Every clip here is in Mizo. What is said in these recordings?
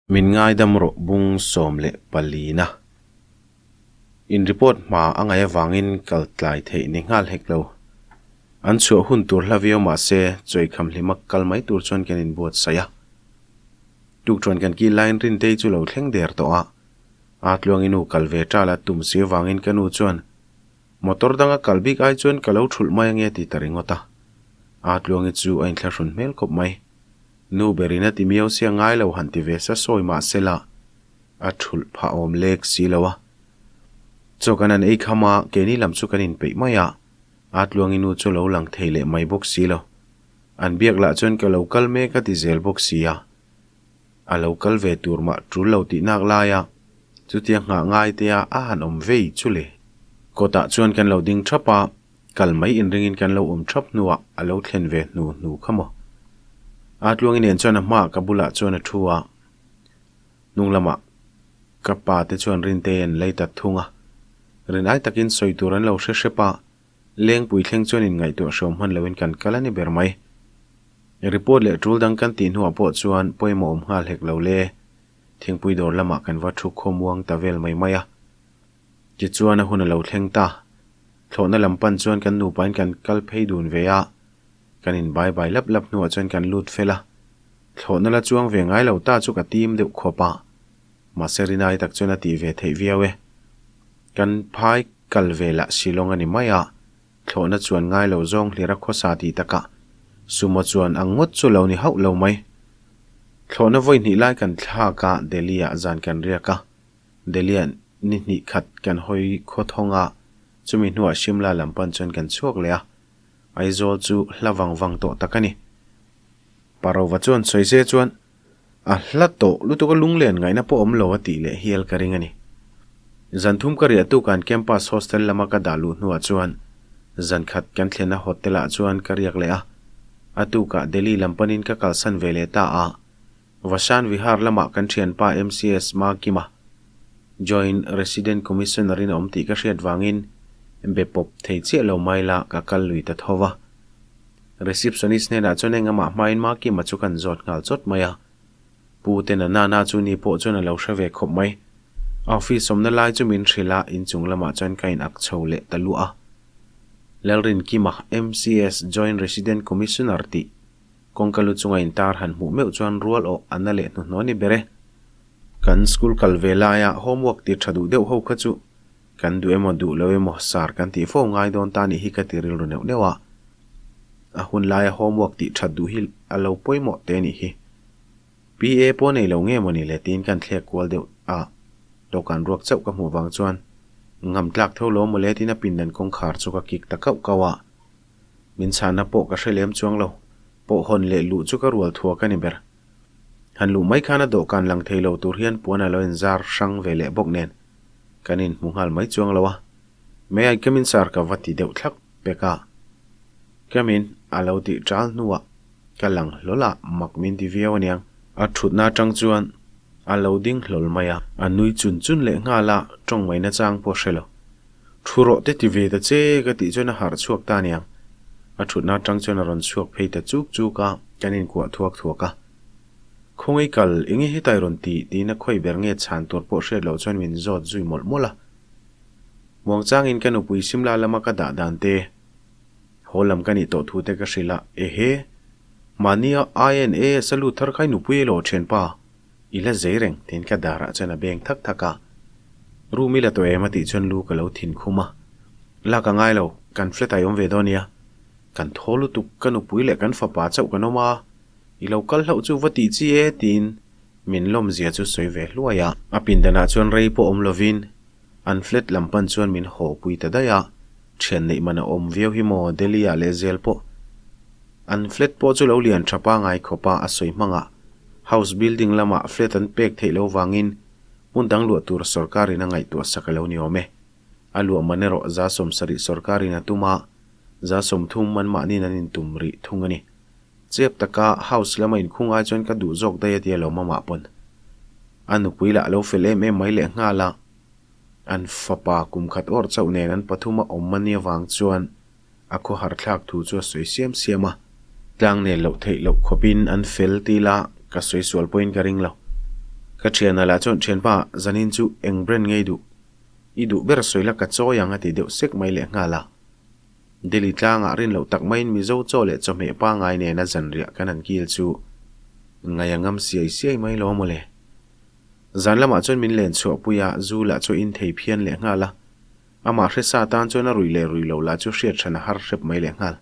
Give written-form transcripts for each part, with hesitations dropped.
Min ngaidam rawh bung 14 na. In report hma a ngaih avangin kal tlai theih ni nghal hek lo. An chhuah hun tur hla viau mah se chawikham hlima kal mai tur chuan kan inbuatsaih a. Tukṭhuan kan kil laiin Rintei chu lo thleng der tawh a. A tluangin nu kal ve ṭal a tum si avangin ka nu chuan Motor danga kal bik ai chuan ka lo ṭhulh mai ange ti ta ringawt a. A tluangi chu a inthlahrun hmel khawp mai. Nu berin a ti miau sia ngai lo han ti ve sa sawi mah se la, a ṭhulh phah awm lek si lo a. Chaw kan han ei kham a, keini lam chu kan inpeih mai a, a tluangi nu chu lo lang thei leh mai bawk si lo. An biak lah chuan ka lo kal mek a ti zel bawk si a. A lo kal ve tur mah ṭul lo tih nak lai a, chutia nghah ngai te a a han awm vei chu le. Kawtah chuan kan lo ding ṭhap a, Kal mai inringin kan lo awm thap hnuah a lo thlen ve hnu hnu kha maw. A tluangi nen chuan a hmaah ka bulah chuan a thu a, hnung lamah ka pa te chuan Rintei an lei ta thung a. Rin ai takin sawi tur an lo hre hrep a, Lengpui thleng chuan inngaihtuah hrawm hman loin kan kal a ni ber mai. Report leh tul dang kan tih hnuah pawh chuan pawimawh awm nghal hek lo le. Thingpui dawr lamah kan va thu khawmuang ta vel mai mai a. Tichuan a hun a lo thleng ta. Thlawhna lam pan chuan kan nupain kan kal phei dun ve a, kan in bai bai lap lap hnuah chuan kan lut fel a. Thlawhna la chuang ve ngai lo ta chu ka tim deuh khawp a, mahse rinai tak chuan a tih ve theih viau e. Kan phai kal ve lah Shillong a ni mai a, thlawhna chuan ngai lo zawng hlir a khawsa tih takah sumo chuan ang ngawt chu lo ni hauh lo mai. Thlawhna vawi hnih lai kan thlak a, Delhi ah zan kan riak a. Delhi-ah ni hnih khat kan hawi khaw thawng a, chumi hnuah Shimla lam pan chuan kan chhuak leh a, Aizawl chu hla vang vang tawh tak a ni. Parova chuan sawi se chuan a hla tawh lutuk a lunglen ngaihna pawh awm lo a tih leh hial ka ring a ni. Zan thum ka riah tukan campus hostel lama ka dah luh hnuah chuan zan khat kan thlenna hotel ah chuan ka riak leh a, a tukah Delhi lam panin ka kalsan ve leh ta a, Vasant Vihar lamah kan thianpa MCS Makima Joint Resident Commissioner in a awm tih ka hriat vangin be pawp thei chiah lo mai la ka kal lui ta tho va. Receptionist hnenah chuan eng amah hmain Makima chu kan zawt nghal chawt mai a. Pu te na na na chu ni pawh chuan a lo hre ve khawp mai. A office awmna lai chu min hrilh a, inchung lamah chuan ka in ak chho leh ta luah a. Lalrinkima, MCS Joint Resident Commissioner tih Kawngka lu chunga intar han hmuh meuh chuan rual awh a na leh hnuhnawh a ni ber e. Kan school kal ve laia homework tir tha duh deuh ho kha chu kan duh emaw duh lo emaw sar kan tih fo ngai dawn ta nih hi ka ti rilru neuh neuh a. A hun laia homework tih that duh hi a lo pawimawh te nih hi. PA pawh nei lo nge mawni le tiin kan thlek kual deuh a, dawhkan ruak chauh ka hmuh vang chuan ngam tlak tho lo mawle tiin a pindan kawngkhar chu ka kik ta kauh kauh a. Min chhahna pawh ka hre lem chuang lo, pawh hawn leh luh chu ka rual thuak a ni ber. Han luh mai khan a dawhkan lang thei lo tur hian puan a lo inzar hrang ve leh bawk nen kan inhmu nghal mai chuang lo a. May I come in sir ka va ti deuh thlak pek a. Come in a lo tih ṭal hnuah ka lang hlawl a, mak min ti viau aniang. A ṭhutna aṭang chuan a lo ding hlawl mai a, a nui chun chun leh nghal a, ṭawng mai nachang pawh hre lo. Thu rawh te ti ve ta che ka tih chuan a harh chhuak ta aniang. A thutna atang chuan a rawn chhuak phei ta chuk chuk a, kan inkuah thuak thuak a. Khawngaih kal, enge hetai rawn tih? tiin a khawi ber nge chhan tur pawh hriat loh chuan min zawt zui mawlh mawlh a. Muangchangin ka nupui Simla lama ka dah dan te, haw lam ka nih tawh thu te ka hrilh a, Ehe! Mahnia INA sa lut thar kha i nupui elaw thianpa? I la zei reng, tiin ka darah chuan a beng thak thak a. Room i la tawh em a tih chuan lu ka lo thin khum a. Lak a ngai lo, kan flat ah i awm ve dawn nia. Kan thaw lutuk, ka nupui leh kan fapa chauh kan awm a. I lo kal hlauh chu va tih chi e, tiin min lawmzia chu sawi ve hluai a. A pindanah chuan rei pawh awm lovin an flat lam pan chuan min haw pui ta daih a. Thian neih man a awm viau hi maw Delhi ah leh zel pawh. An flat pawh chu lo lian tha pangai khawp a, a sawi hmangah House building lamah flat an pek theih loh vangin hmun dang luah tur sorkarin a ngaihtuah sak a lo ni awm e. A luah man erawh 70% sorkarin a tum a, 30% anmahniin an intum rih thung a ni. Chep taka house lama inkhung ai chuan ka duh zawk daih a tia lo mamah pawn. A nupui lah a lo fel em em mai leh nghal a, an fapa kum khat awrh chauh nen an pathuma awm a nia vang chuan A khawhar thlak thu chu a sawi siam siam a, tlang nen loh theih loh khawpin an fel ti la ka sawi sual pawhin ka ring lo. Ka thiana lah chuan, Thianpa, zanin chu eng brand ngei duh? I duh ber sawi la ka chawi ang a ti deuh sek mai leh nghal a. Delhi tlangah rin loh tak maiin Mizo chaw leh chawhmeh pangai nena zanriah kan han kil chu ngaih a ngam siai siai mai lo mawle. Zan lamah chuan min len chhuahpui a, zu lah chu a in thei phian leh nghal a. Amah hresa tan chuan a ruih leh ruih loh lah chu hriat hran a har hrep mai leh nghal.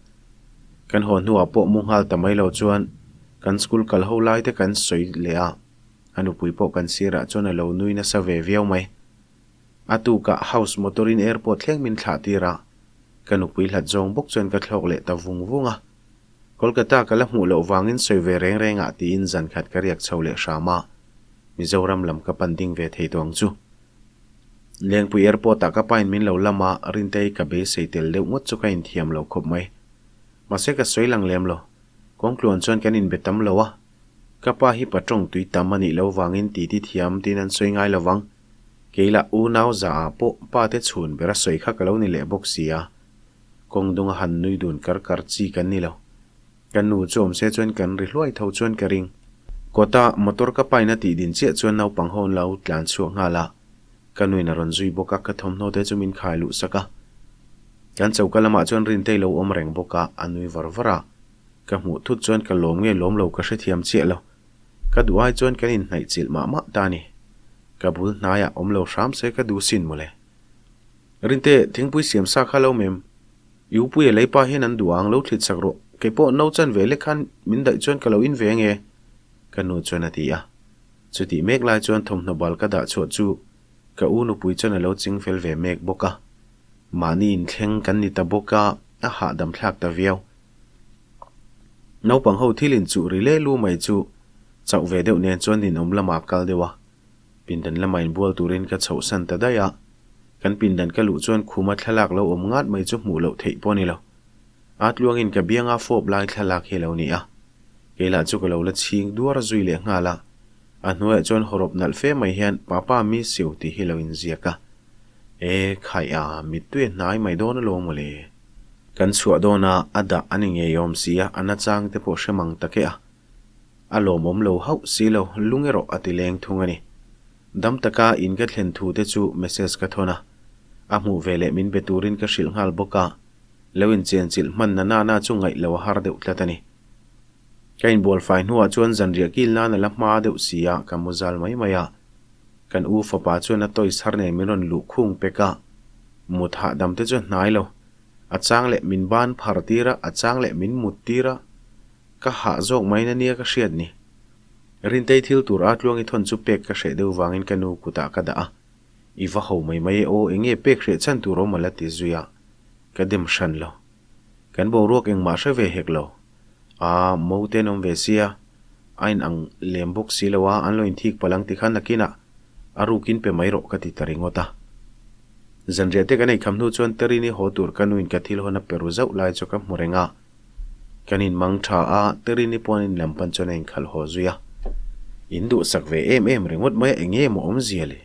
Kan haw hnuah pawh mu nghal ta mai lo chuan kan school kal ho lai te kan sawi leh a, a nupui pawh kan sirah chuan a lo nui nasa ve viau mai. A tukah house motor in airport thleng min thlah tir a, ka nupui hlat zawng bawk chuan ka thlawk leh ta vung vung a. Kolkata ka la hmuh loh vangin sawi ve reng reng ah tiin zan khat ka riak chho leh hram a, Mizoram lam ka pan ding ve thei tawh ang chu. Lengpui airport ah ka pain min lo lam a, Rintei ka beisei tel deuh ngawt chu ka inthiam lo khawp mai. Mahse ka sawi lang lem lo. Kawngtluan chuan kan inbe tam lo a. Ka pa hi patawng tui tam a nih lo vangin titi thiam tiin an sawi ngai lo vang. Kei lah unau za ah pawh pa te chhun ber a sawi kha ka lo ni leh bawk si a. Kawng dung a han nui dun kar kar chi kan ni lo. Ka nu chu awm se chuan kan ri hluai tho chuan ka ring. Kawta motor ka paina tih din chiah chuan naupang ho an lo tlan chhuak nghal a. Ka nuin a rawn zui bawk a, ka thawmhnaw te chu min khai luh sak a. Kan choka lamah chuan Rintei lo awm reng bawk a, a nui var var a. Ka hmuh thut chuan ka lawm nge lawm lo ka hrethiam chiah lo. Ka duh ai chuan kan inhnaih chilh mah mah ta a ni. Ka bul hnaiah awm lo hram se ka duh sin mawle. Rinte, thingpui siam sa kha lo mem. I upuia lei pa hian an duh ang, lo thlit sak rawh. Kei pawh no chan ve lek khan min daih chuan ka lo in ve ange, ka nu chuan a ti a. Chutih mek lai chuan thawmhnaw bal ka dah chhuah chu ka u nupui chuan a lo ching fel ve mek bawk a. Mahni inthleng kan ni ta bawk a, a hahdam thlak ta viau. Naupang ho thil inchuh ri le lu mai chu chauh ve deuh nen chuan ninawm lamah a kal deuh a. Pindan lamah inbual turin ka chhohsan ta daih a, kan pindan ka luh chuan khuma thlalak lo awm ngat mai chu hmuh loh theih pawh a ni lo. A tluangin ka bianga fawp lai thlalak hi a lo ni a, kei lah chu ka lo la chhing duar zui leh nghal a, a hnuaiah chuan hawrawp nalh fe mai hian Papa miss you tih hi lo inziak a. E, khaih a, mittui a hnai mai dawn alawm mawle. Kan chhuah dawn a, a dah a ni ngei awm si a, a nachang te pawh hre mang tak e a. A lawmawm lo hauh si lo, lung erawh a ti leng thung a ni. Dam taka in ka thlen thu te chu message ka thawn a, a hmuh ve leh min be turin ka hrilh nghal bawk a, lo inchen chilh hman na nana chu ngaih lo a har deuh tlat a ni. Ka inbual fai hnuah chuan zanriah kil nan a la hma deuh si a, ka mu zal mai mai a. Kan u fapa chuan a toys har nen min rawn luh khung pek a, mut hahdam te chu a hnai lo. A chang leh min ban phar tir a, a chang leh min mut tir a. Ka hah zawk mai na nia ka hriat ni. Rintei thil tur a tluangi thawn chu pek ka hreh deuh vangin ka nu kutah ka dah a. I va ho mai mai e aw, enge pek hreh chhan tur awm a la ti zui a. Ka dem hran lo. Kan boruak engmah hre ve hek lo. Aa, mo te an awm ve sia. A in ang lem bawk si lo a, an lo inthik palh ang tikhan nakinah a rukin pe mai rawh ka ti ta ringawt a. Zanriah te kan eikham hnu chuan Terini haw tur ka nuin ka thil hawn a pe ru zauh lai chu ka hmu reng a. Kan inmang tha a, Terini pawh an inlam pan chuan a inkhalh haw zui a. In duhsak ve em em ringawt mai a, eng nge maw awmzia le?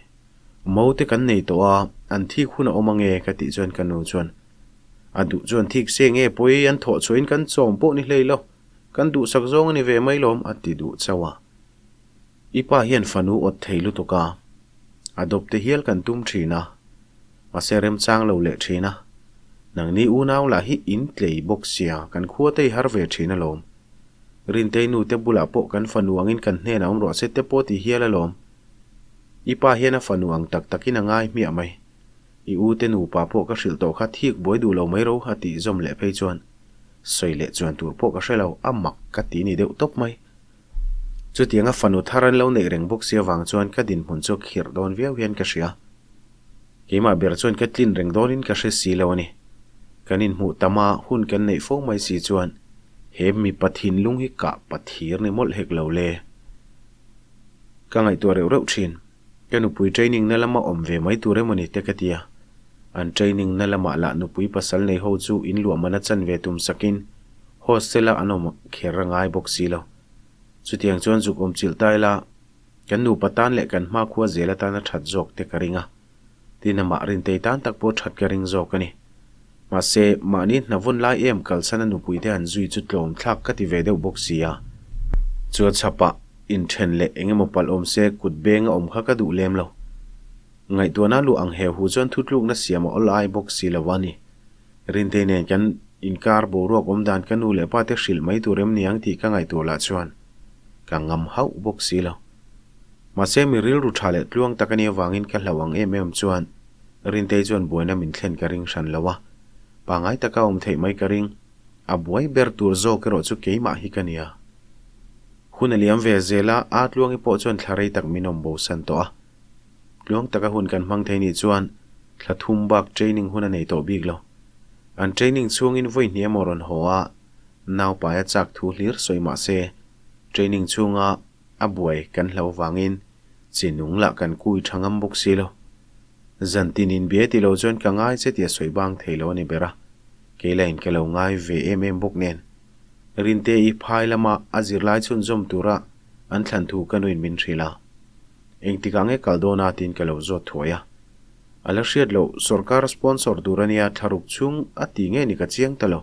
Mo te kan nei tawh a, an thik hun a awm ange ka tih chuan ka nu chuan, A duh chuan thik se nge pawi an thawh chhuahin kan chawm pawh ni hlei lo, kan duhsak zawng a ni ve mai lawm a ti duh chauh a. I pa hian fanu awt thei lutuk a, a dawp te hial kan tum thin a, mahse remchang lo leh thin a, nangni unau lah hi in tlei bawk sia kan khua te i har ve thin alawm. Rintei nu te bulah pawh kan fanu angin kan hnenah awm rawh se te pawh ti hial alawm. I pa hian a fanu ang tak takin a ngai hmiah mai. I u te nupa pawh ka hrilh tawh kha thik buai duh lo mai ro a tih zawm leh phei chuan sawi leh chuan tur pawh ka hre lo, a mak ka ti ni deuh tawp mai. Chutianga fanu thar an lo neih reng bawk si avang chuan ka dinhmun chu khirh dawn viau hian ka hria. Keimah ber chuan ka tlin reng dawnin ka hre si lo a ni. Kan inhmuh tam a, hun kan neih fo mai si chuan he mipa thinlung hi kah pathir ni mawlh hek lo le. Ka ngaihtuah reuh reuh thin. Ka nupui training na lama awm ve mai tur emaw ni te ka ti a. An training na lamah lah nupui pasal nei ho chu in luah man a chan ve tum sakin hostel a an awm kher a ngai bawk si lo. Chutiang chuan zuk awm chilh ta ila, kan nupa tan leh kan hmakhua zel atana that zawk te ka ring a. Tin amah Rintei tan tak pawh that ka ring zawk a ni. Mahse, mahni hna vawn lai em kalsan a nupui te han zui chu tlawm thlak ka ti ve deuh bawk si a. Chu a chhapah. Inthen leh eng emaw palh awm se kut beng a awm kha ka duh lem lo. Ngaihtuahna luh ang heu hu chuan thutlukna siam a awl ai bawk si lo a ni. Rintei nen kan inkar boruak awm dan ka nu leh pa te hrilh mai tur em niang tih ka ngaihtuah lah chuan ka ngam hauh bawk si lo. Mahse mi rilru tha leh tluang tak a nih avangin ka hlauh ang em em chuan Rintei chuan buaina min thlen ka ring hran lo a, pangai taka awm theih mai ka ring. A buai ber tur zawk erawh chu keimah hi ka nia. Hun a liam ve zel a, a Tluangi pawh chuan thla rei tak min awm bosan tawh a. Tluang taka hun kan hmang thei nih chuan thla thum bak training hun a nei tawh bik lo. An training chhungin vawi hnih emaw rawn haw a, naupai a chak thu hlir sawi mah se, training chhunga a buai kan hlo vangin chi nung lah kan kui tha ngam bawk si lo. Zan tin inbia ti lo chuan ka ngai che tia sawi bang thei lo a ni ber a, kei lain ka lo ngai ve em em bawk nen. Rinte i phai lama a zirlai chhunzawm tura an thlan thu ka nuin min hrilh a. Engtikah nge kal dawn a tiin ka lo zawt thuai a. A la hriat loh sorkar sponsor tur a nia thlaruk chhung a ti nge ni ka chiang ta lo.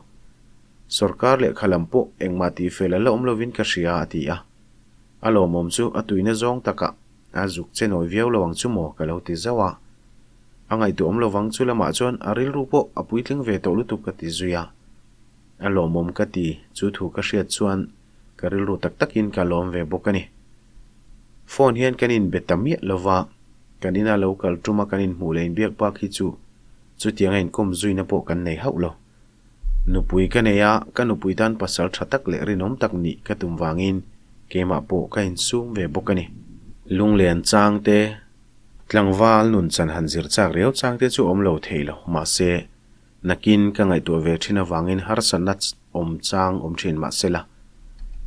Sorkar lehkha lam pawh engmah tihfel a la awm lovin ka hria a ti a. A lawmawm chu a tuina zawng takah a zuk che nawi viau lo ang chu maw ka lo ti zauh a. A ngaihtuahawm lovang chu lamah chuan a rilru pawh a puitling ve tawh lutuk ka ti zui a. A lawmawm ka ti, chu thu ka hriat chuan ka rilru tak takin ka lawm ve bawk a ni. Phone hian kan inbe ta miah lo va, kan ina lo kal tuma kan inhmuh leh inbiak bak hi chu chutianga inkawm zuina pawh kan nei hauh lo. Nupui ka nei a, ka nupui tan pasal tha tak leh rinawm tak nih ka tum vangin keimah pawh ka insum ve bawk a ni. Lunglen chang te, tlangval nun chan han zir chak riau chang te chu awm lo thei lo, mahse, Nakin ka ngaihtuah ve thin avangin harsatna awm chang awm thin mah sela,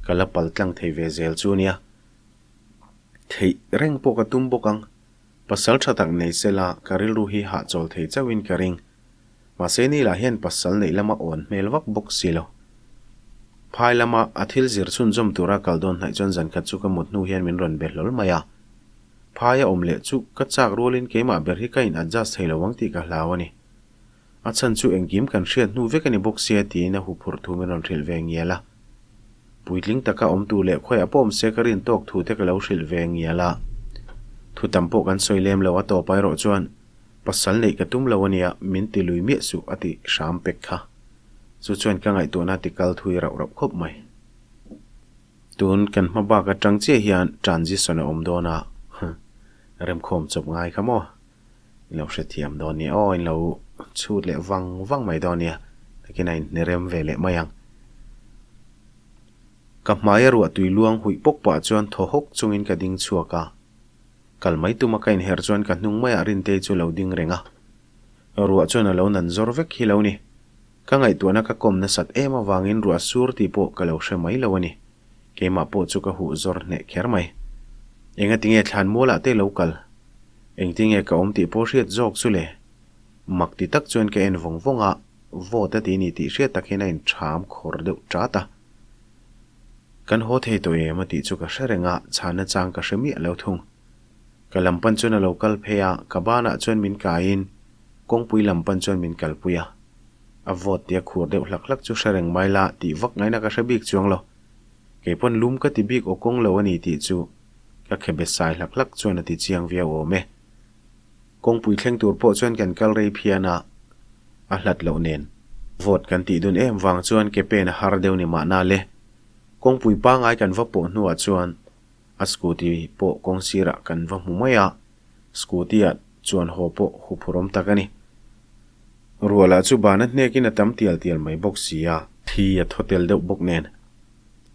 ka la pal tlang thei ve zel chu nia. Theih reng pawh ka tum bawk ang. Pasal tha tak nei sela ka rilru hi hahchawl thei chauhin ka ring. Mahse ni lah hian pasal neih lama awn hmel vak bawk si lo. Phai lama a thil zir chhunzawm tura kal dawn hnaih chuan zan khat chu ka mut hnu hian min rawn be hlawl mai a. Phai a awm leh chu ka chak rualin keimah ber hi ka in adjust thei lo ang tih ka hlau a ni. A chhan chu engkim kan hriat hnu vek a ni bawk sia tiin a huphurh thu min rawn hrilh ve ngial a. Puitling taka awm tur leh khawiah pawh awm se ka rin tawk thu te ka lo hrilh ve ngial a. Thu tam pawh kan sawi lem lo a tawp erawh chuan pasal neih ka tum lo a nia min ti lui miah suh a ti hram pek kha. Chu chuan ka ngaihtuahna ti kal thui rauh rauh khawp mai. Tun kan hma bak atang chiah hian transition a awm dawn a, remkhawm chawp ngai kha maw? In lo hrethiam dawn nia aw, in lo chhut leh vang vang mai dawn nia, takin a inhne rem ve leh mai ang. Ka hmaia ruah tui luang huih pawk pah chuan thaw hawk chungin ka ding chhuak a. Kal mai tuma ka inherh chuan ka hnung maiah Rintei chu lo ding reng a. Ruah chuan a lo nan zawr vek hi lo ni. Ka ngaihtuahna ka kawm nasat em avangin ruah sur tih pawh ka lo hre mai lo a ni. Keimah pawh chu ka huh zawr hneh kher mai. Engatinge thlan mualah te lo kal? Engtinge ka awm tih pawh hriat zawk chu le? Mak ti tak chuan ka en vawng vawng a, vawt a ti ni tih hriat tak hian a intham khawr deuh ṭat a. Kan haw thei tawh em a tih chu ka hre reng a, chhanna chang ka hre miah lo thung. Ka lam pan chuan a lo kal phei a, ka banah chuan min kaiin kawngpui lam pan chuan min kalpui a. A vawt tia khur deuh hlak hlak chu hre reng mai la tih vak ngaina ka hre bik chuang lo. Kei pawn lum ka ti bik aw kawng lo a ni tih chu Ka khebe sai hlak hlak chuan a ti chiang viau awm e. Kawngpui thleng tur pawh chuan kan kal rei phian a, a hlat loh nen. Vote kan tih dun em vang chuan ke pen a har deuh ni mahna le. Kawngpui pangai kan va pawh hnuah chuan a scooty pawh kawng sirah kan va hmu mai a, scooty ah chuan haw pawh huphurhawm tak a ni. Ruah lah chu bana hnekin a tam tial tial mai bawk si a. Thi a thaw tel deuh bawk nen.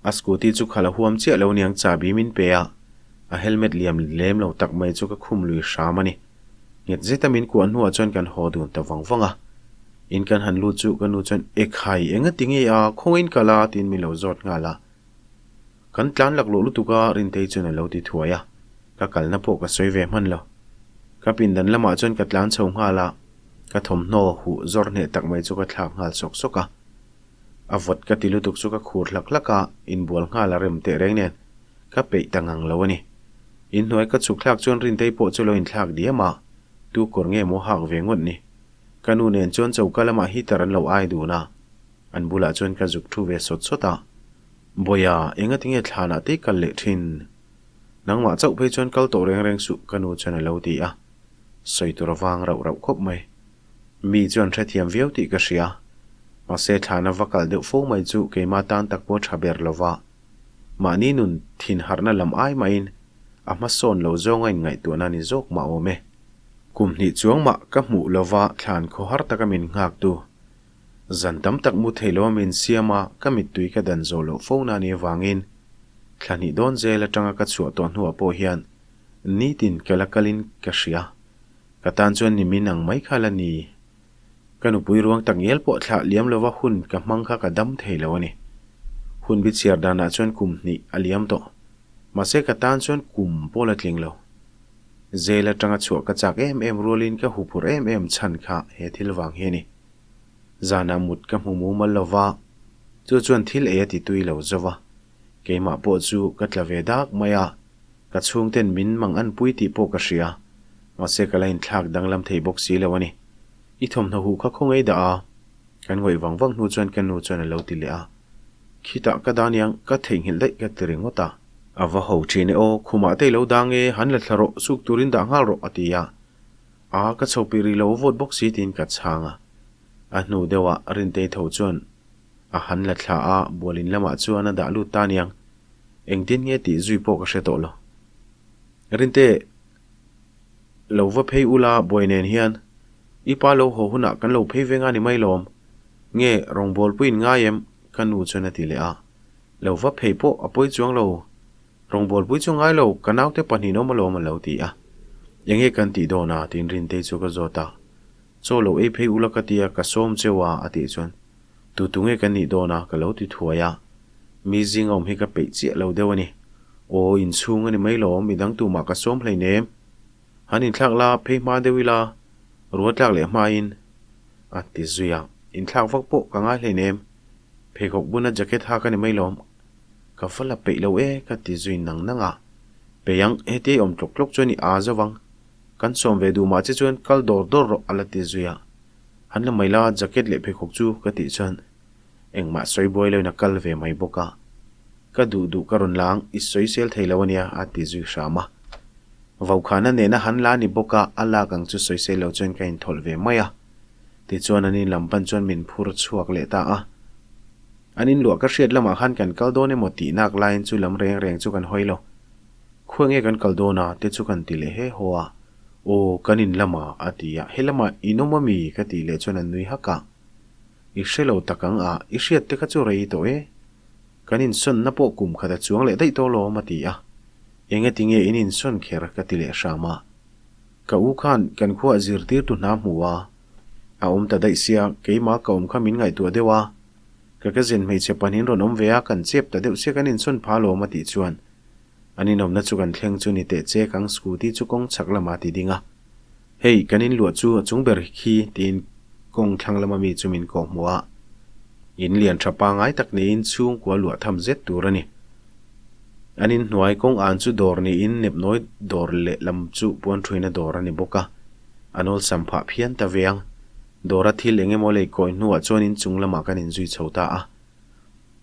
A scooty chu khalh a huam chiah lo niang chahbi min pe a, a helmet liam lem lo tak mai chu ka khum lui hram a ni. Nghet zeta min kuah hnuah chuan kan haw dun ta vang vang a. In kan han lut chu ka nu chuan Ekhai engati nge a, khawngain kal a tiin min lo zawt nghal a. Kan tlan laklawh lutuk a Rintei chuan a lo ti thuai a, ka kalna pawh ka sawi ve hman lo. Ka pindan lamah chuan ka tlan chho nghal a, ka thawmhnaw huh zawr hneh tak mai chu ka thlak nghal sawk sawk a. A vawt ka ti lutuk chu ka khur hlak hlak a, inbual nghal a rem teh reng nen ka peih ta ngang lo a ni. Inhnuai ka chhuk thlak chuan Rintei pawh chu lo inthlak diam a, tu kawr nge maw hak ve ngawt ni. Ka nu nen chuan choka lamah heater an lo ai dun a, an bulah chuan ka zuk thu ve sawt sawt a. Bawiha, engatinge thlanah te kal leh thin? Nangmah chauh phei chuan kal tawh reng reng suh, ka nu chuan a lo ti a. Sawi tur a vang rauh rauh khawp mai. Mi chuan hrethiam viau tih ka hria. Mahse thlana va kal deuh fo mai chu keimah tan tak pawh tha ber lova. Mahni nun thin harhna lam ai mahin a hmasawn lo zawnga inngaihtuahna ni zawk mah awm e. Kum hnih chuang mah ka hmuh lova thlan khawhar taka min nghaktu. Zan tam tak mu thei lo a min siam a, ka mittui ka dan zawh loh fo na ni avangin thla hnih dawn zel atanga ka chhuah tawh hnuah pawh hian nitin ka la kalin ka hria. Ka tan chuan nimin ang mai kha la ni. Ka nupui ruang tak ngial pawh thlah liam lova hun ka hmang kha ka dam thei lo a ni. Hun bi chhiar danah chuan kum hnih a liam tawh. Mahse ka tan chuan kum pawh la tling lo. Jail atanga chhuah ka chak em em rualin ka huphurh em em chhan kha he thil vang hi a ni. Zanah mut ka hmu mumal lo va, chu chuan thil ei a ti tui lo zo va. Keimah pawh chu ka tla ve dak mai a, ka chhungten min mang an pui tih pawh ka hria, mahse ka la inthlak danglam thei bawk si lo a ni. I thawmhnaw huh kha khawngaih dah a? Kan ngawih vang vang hnu chuan ka nu chuan a lo ti leh a. Khitah ka dah aniang, ka theihnghilh daih ka ti ringawt a. A va ho thin e aw, khumah te i lo dang e, han la thla rawh, suk turin dah nghal rawh a ti a. A, ka chho pih rih lo vawt bawk si tiin ka chhang a. A hnu deuhah Rintei tho chuan a han la thla a, bualin lamah chuan a dah lut ta aniang. Engtin nge tih zui pawh ka hre tawh lo. Rinte, lo va phei ula buai nen hian i pa lo haw hunah kan lo phei veng a ni mai lawm. Nge rawngbawlpui in ngai em? Ka nu chuan a ti leh a. Lo va phei pawh a pawi chuang lo. Rawngbawlpui chu ngai lo, ka naute pahnihin awm alawm a lo ti a. Enge kan tih dawn a? tiin Rintei chu ka zawt a. Chaw lo ei phei ula ka tia, ka sawm cheu a, a tih chuan, Tu tu nge kan nih dawn a? ka lo ti thuai a. Mi zing a awm hi ka peih chiah lo deuh a ni. Aw, inchhung a ni mai lawm, midang tumah ka sawm hleinem. Han inthlak la, phei hma deuh ila, rual tlak leh hmain, a ti zui a. Inthlak vak pawh ka ngai hleinem. Pheikhawk buna jacket hak a ni mai lawm. Ka va la peih lo e, ka ti zui nang nang a. Peih ang, hetia i awm tlawk tlawk chuan i aa zo vang. Kan sawm ve duh mah che chuan kal dawr dawr rawh a la ti zui a. Han la mai la, jacket leh pheikhawk chu ka tih chuan engmah sawi buai loin a kal ve mai bawk a. Ka duh duh ka rawn la ang, i sawi sel thei lo ania a ti zui hram a. Vaukhana nena han la ni bawk a, a lak ang chu sawi sel lo chuan ka inthawlh ve mai a. Tichuan an in lam pan chuan min phur chhuak leh ta a. An inluah ka hriat lamah khan kan kal dawn emaw tih nak laiin chu lam reng reng chu kan hawi lo. Khuai nge kan kal dawn a te chu kan ti leh he haw a. Aw, kan in lamah a ti a, he lamah in awm ami ka tih leh chuan an nui hak a. I hre lo tak ang a, i hriat te kha chu rei tawh e. Kan insawnna pawh kum khat a chuang leh daih tawh lawm a ti a. Engati nge in insawn kher ka ti leh hram a. Ka u khan kan khuah zirtirtu hna hmu a, a awm ta daih sia, keimah ka awm kha min ngaihtuah deuh a. Ka cousin hmeichhe pahnihin rawn awm ve a, kan chep ta deuh sia kan insawn pha alawm a tih chuan an inawmna chu kan thleng chu ni teh che kang scooty chu kawng chhak lamah a ti ding a. Hei, kan inluah chu a chung ber khi tiin kawng thlang lama mi chu min kawh hmuh a. In lian tha pangai tak niin chhungkua luah tham zet tur a ni. An inhnuai kawng an chu dawr niin nepnawi dawr lehlam chu puanthuina dawr a ni bawk a. An awlsam phah phian ta ve ang. Dawra thil eng emaw lei kawi hnuah chuan inchung lamah kan inzui chho ta a.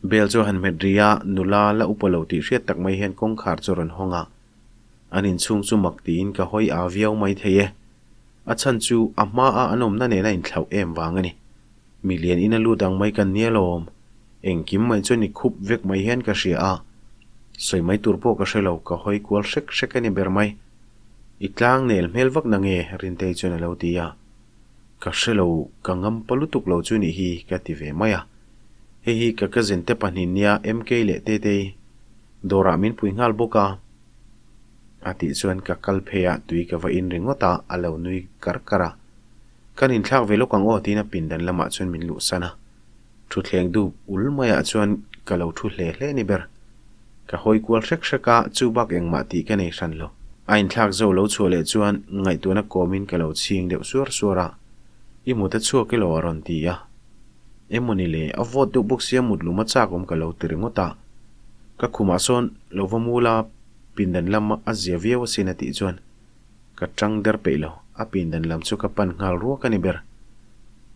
Bell chu a han hmet ri a, nula la upa lo tih hriat tak mai hian kawngkhar chu a rawn hawng a. An inchhung chu mak tiin ka hawi aa viau mai thei e. A chhan chu a hmaa an awmna nena inthlauh em vang a ni. Mi lian ina lut ang mai kan nia lawm. Engkim mai chuan i khup vek mai hian ka hria a. Sawi mai tur pawh ka hre lo, ka hawi kual hrek hrek a ni ber mai. I tlang nel hmel vak na nge? Rintei chuan a lo ti a. Ka hre lo, ka ngam pa lutuk lo chu nih hi ka ti ve mai a. Hei hi ka cousin te pahnih nia MK leh Tetei dawrah min pui nghal bawk a. A tih chuan ka kal phei a, tui ka va in ringawt a, a lo nui kar kar a. Kan inthlak ve lawk ang aw tiin a pindan lamah chuan min luhsan a. Thutthleng dup ul maiah chuan ka lo thu hle hle ni ber. Ka hawi kual hrek hrek a, chu bak engmah tih ka nei hran lo. A inthlak zo lo chhuah leh chuan ngaihtuahna kawmin ka lo chhing deuh suar suar a, I mut a chhuak elaw a rawn ti a. Emawni le, a vawt deuh bawk sia mut lum a chak awm ka lo ti ringawt a. Ka khumah sawn lo va mul a, pindan lam a zia viau asin a tih chuan Ka tang der peih lo, a pindan lam chu ka pan nghal ruak a ni ber.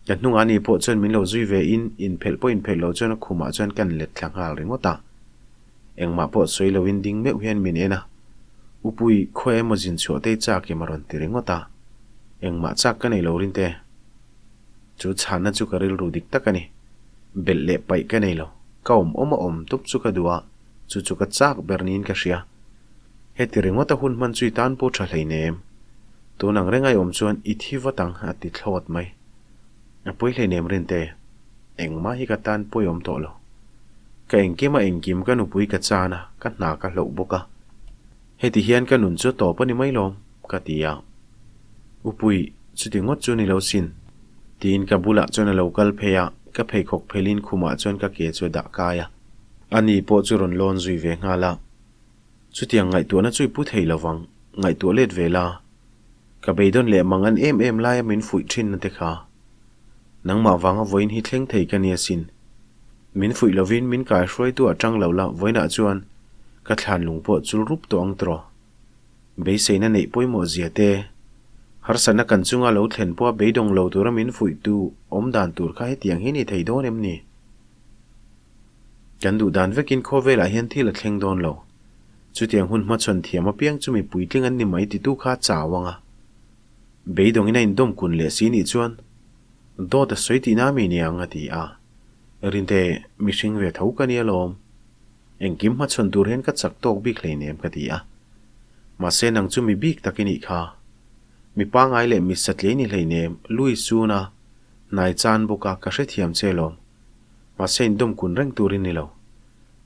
Ka hnungah ni pawh chuan min lo zui ve in, inphelh pawh inphelh lo chuan a khumah chuan kan let thla nghal ringawt a. Engmah pawh sawi loin ding meuh hian min en a. Upui, khawi emaw zin chhuah te i chak em a rawn ti ringawt a. Engmah chak ka nei lo Rinte. Chu chhanna chu ka rilru dik tak a ni. Belh leh paih ka nei lo. Ka awm awm a awm tup chu ka duh a, chu chu ka chak ber niin ka hria. Heti ringawt a hun hman chu i tan pawh tha hleinem. Tun ang reng a i awm chuan i thi vat ang a ti thlawt mai. A pawi hleinem Rinte. Engmah hi ka tan pawi awm tawh lo. Ka engkim a engkim ka nupui ka chan a, ka hna ka hloh bawk a. Heti hian ka nun chu tawp a ni mai lawm, ka ti a. Upui, chuti ngawt chu ni lo sin. Tiin ka bulah chuan a lo kal phei a, ka pheikhawk phelin khumah chuan ka ke chu a dah kai a. Ani pawh chu rawn lawn zui ve nghal a. Chutiang ngaihtuahna chu i pu thei lo vang, ngaihtuah let ve la. Ka beidawn leh mang an em em laia min fuih thinna te kha. Nangmah vanga vawiin hi thleng thei ka ni asin. Min fuih lovin min kai hruaitu ah tang lo la, vawiinah chuan ka thlan lung pawh chul rup tawh ang tiraw. Beiseina neih pawimawh zia te, harsatna kan chunga lo thlen pawha beidawng lo tura min fuihtu awm dan tur kha hetiang hi ni thei dawn em ni? Kan duh dan vekin khawvelah hian thil a thleng dawn lo. Chutiang hun hmachhawn thiam apiang chu mi puitling an ni mai titu kha a chau ang a. Beidawngin a indawm kun leh si nih chuan dawt a sawi tihna mi niang a ti a. Rinte, mihring ve tho ka nia lawm. Engkim hmachhawn tur hian ka chak tawk bik hleinem ka ti a. Mahse nang chu mi bik tak i nih kha. Mi pangai leh mi satlei ni hleinem, Louis Suna, hnai chan bawk a ka hrethiam che lawm. Mahse indawm kun reng tur i ni lo.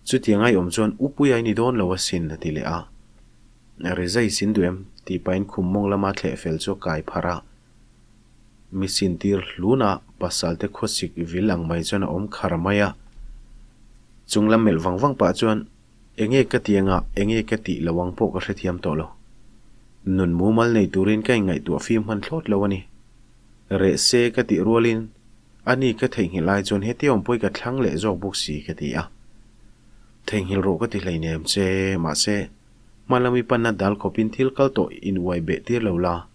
Chutiang a i awm chuan Upuia i ni dawn lo asin a ti leh a. Rizai sin duh em? tih pahin khum mawng lama thleh fel chu a kai pharh a. Mi sin tir hlun a, pasal te khawsik vil ang mai chuan a awm khar mai a. Chung lam melh vang vang pah chuan, Enge ka ti anga, enge ka tih lo ang pawh ka hrethiam tawh lo. Nun mumal nei turin ka inngaihtuah fim hman thlawt lo a ni. Reh se ka tih rualin, ani ka theihnghilh lai chuan hetia awmpui ka thlang leh zawk bawk si ka ti a. Theihnghilh rawh ka ti hleinem che, mahse, hma lam i panna dal khawpin thil kal tawh in uai beh tir lo la.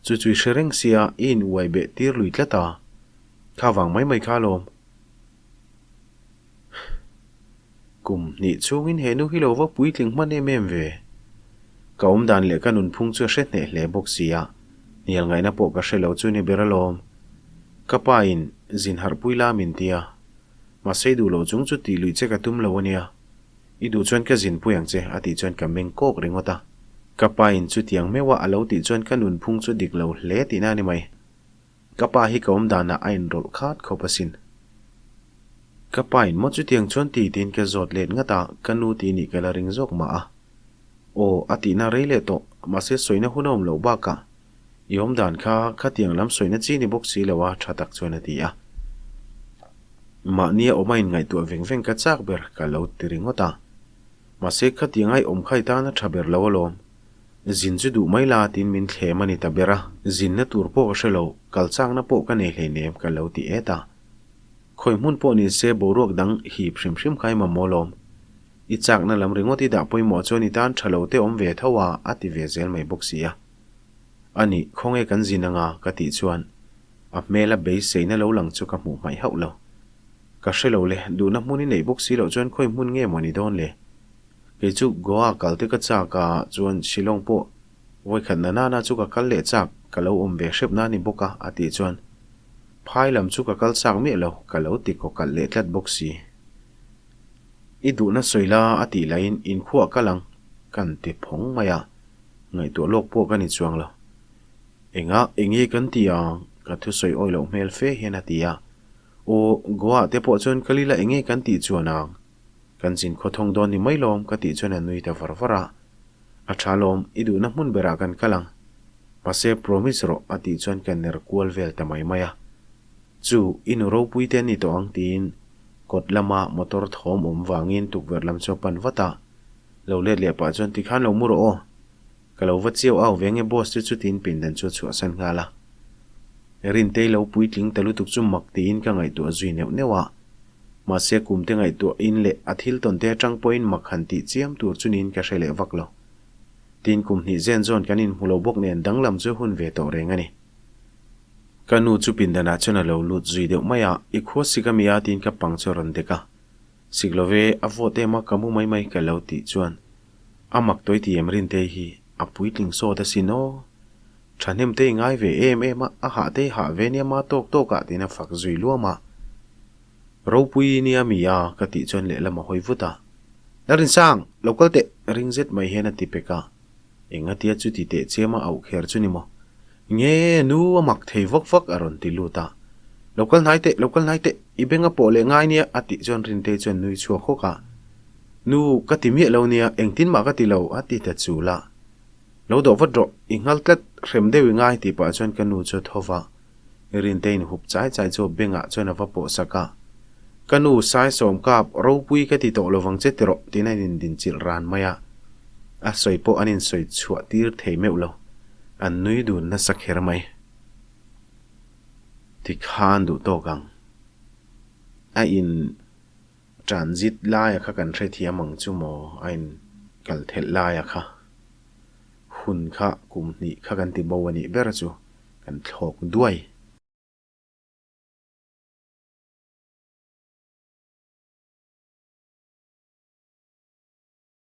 Chu chu i hre reng sia, i in uai beh tir lui tlat a. Kha vang mai mai kha alawm. Kum hnih chhungin he nu hi lo va puitling hman em em ve. Ka awm dan leh ka nunphung chu a hre hneh hle bawk si a, hnial ngaihna pawh ka hre lo chu ni ber alawm. Ka pa in zin harhpui la min ti a, mahse i duh loh chung chu tih luih che ka tum lo a nia. I duh chuan ka zinpui ang che a tih chuan ka meng kawk ringawt a. Ka pa in chutiang meuh a a lo tih chuan ka nunphung chu dik lo hle tihna a ni mai. Ka pa hi ka awm danah a inrawlh khat khawp asin. Ka pa in maw chutiang chuan ti tiin ka zawt let ngat a, ka nu tih nih ka la ring zawk mah a. Aw, a tihna rei leh tawh, mahse sawina hun a awm loh bakah i awm dan kha khatiang lam sawina chi ni bawk si lo a, tha tak chuan a ti a. Mahnia awm a inngaihtuah veng veng ka chak ber ka lo ti ringawt a. Mahse khatiang a i awm kha i tan a tha ber lo alawm. Zin chu duh mai la tiin min thlem a ni ta ber a, zinna tur pawh ka hre lo, kal chakna pawh ka nei hleinem ka lo ti et a. Khawi hmun pawh ni se boruak dang hip hrim hrim kha i mamawh lawm. I chakna lam ringawt i dah pawimawh chuan i tan tha lo te awm ve tho a, a ti ve zel mai bawk si a. A nih, khawnge kan zin anga ka tih chuan a hmela beiseina lo lang chu ka hmuh hmaih hauh lo. Ka hre lo le, duhna hmun i neih bawk si loh chuan khawi hmun nge maw ni dawn le? Kei chu Goa kal te ka chak a, chuan Shillong pawh vawikhat na nana chu ka kal leh chak, ka lo awm ve hrep na ni bawk a, a tih chuan phai lam chu ka kal chak miah lo, ka lo ti kaw kalh leh tlat bawk si. I duhna sawi la a tih laiin inkhuah kal ang, kan ti phawng mai a, ngaihtuah lawk pawh ka ni chuang lo. Enga, enge kan ti ang? Ka thusawi awi loh hmel fe hian a ti a. Aw, Goa te pawh chuan kal ila enge kan tih chuan ang? Kan zin khaw thawng dawn ni mai lawm ka tih chuan a nui ta var var a. A tha lawm, i duhna hmun berah kan kal ang. Mahse promise rawh a tih chuan ka ner kual vel ta mai mai a. Chu, i nu ropui te an ni tawh ang tiin kawt lama motor thawm awm vangin tukverh lam chu a pan vat a. Lo let leh pah chuan tikhan lo mu rawh aw. Ka lo va chiau au ve nge boss te chu tiin pindan chu a chhuahsan nghal a. Rintei lo puitling ta lutuk chu mak tiin ka ngaihtuah zui neuh neuh a. Mahse kum te ngaihtuah in leh a thil tawn te atang pawhin mak han tih chiam tur chu niin ka hre leh vak lo. Tin kum hnih zen zawn kan inhmu lo bawk nen danglam chu hun ve tawh reng a ni. Ka nu chu pindanah chuan a lo lut zui deuh mai a, i khua sik a mi a tiin ka pang chu a rawn dek a. Sik lo ve, a vawt em a ka mu mai mai ka lo tih chuan. A mak tawi ti em Rintei hi a puitling sawt asin aw. Thahnem te i ngai ve em em a, a hah te i hah ve nia ma tawk tawk ah tiin a fak zui luam a. Ropui nia mi a ka tih chuan lehlam a hawi vut a. Larinsang, lo kal teh ring zet mai hian a ti pek a. Engatia chuti teh chiam a auh kher chu ni maw? Nge nu a mak thei vak vak a rawn ti lut a. Lo kal hnai teh, lo kal hnai teh, i beng a pawh leh ngai nia a tih chuan Rintei chuan nui chhuak hawk a. Nu, ka ti miah lo nia, engtin mah ka ti lo a ti ta chul a. Lo dawh vat rawh, i nghal tlat, hrem deuh i ngai tih pah chuan ka nu chu a tho va. Rintei in hup chai chai chu a bengah chuan a va pawh sak a. Ka nu, Saisawm kap, ropui ka ti tawh lovang che ti rawh tiin a indinchilh ran mai a. A sawi pawh an insawi chhuah tir thei meuh lo. An nui dun nasa kher mai. Tikhan duh tawk ang. A in transit laia kha kan hrethiam ang chu maw? A in kal thelh laia kha. Hun kha kum hnih kha kan ti bo a nih ber chu kan thlawk duai.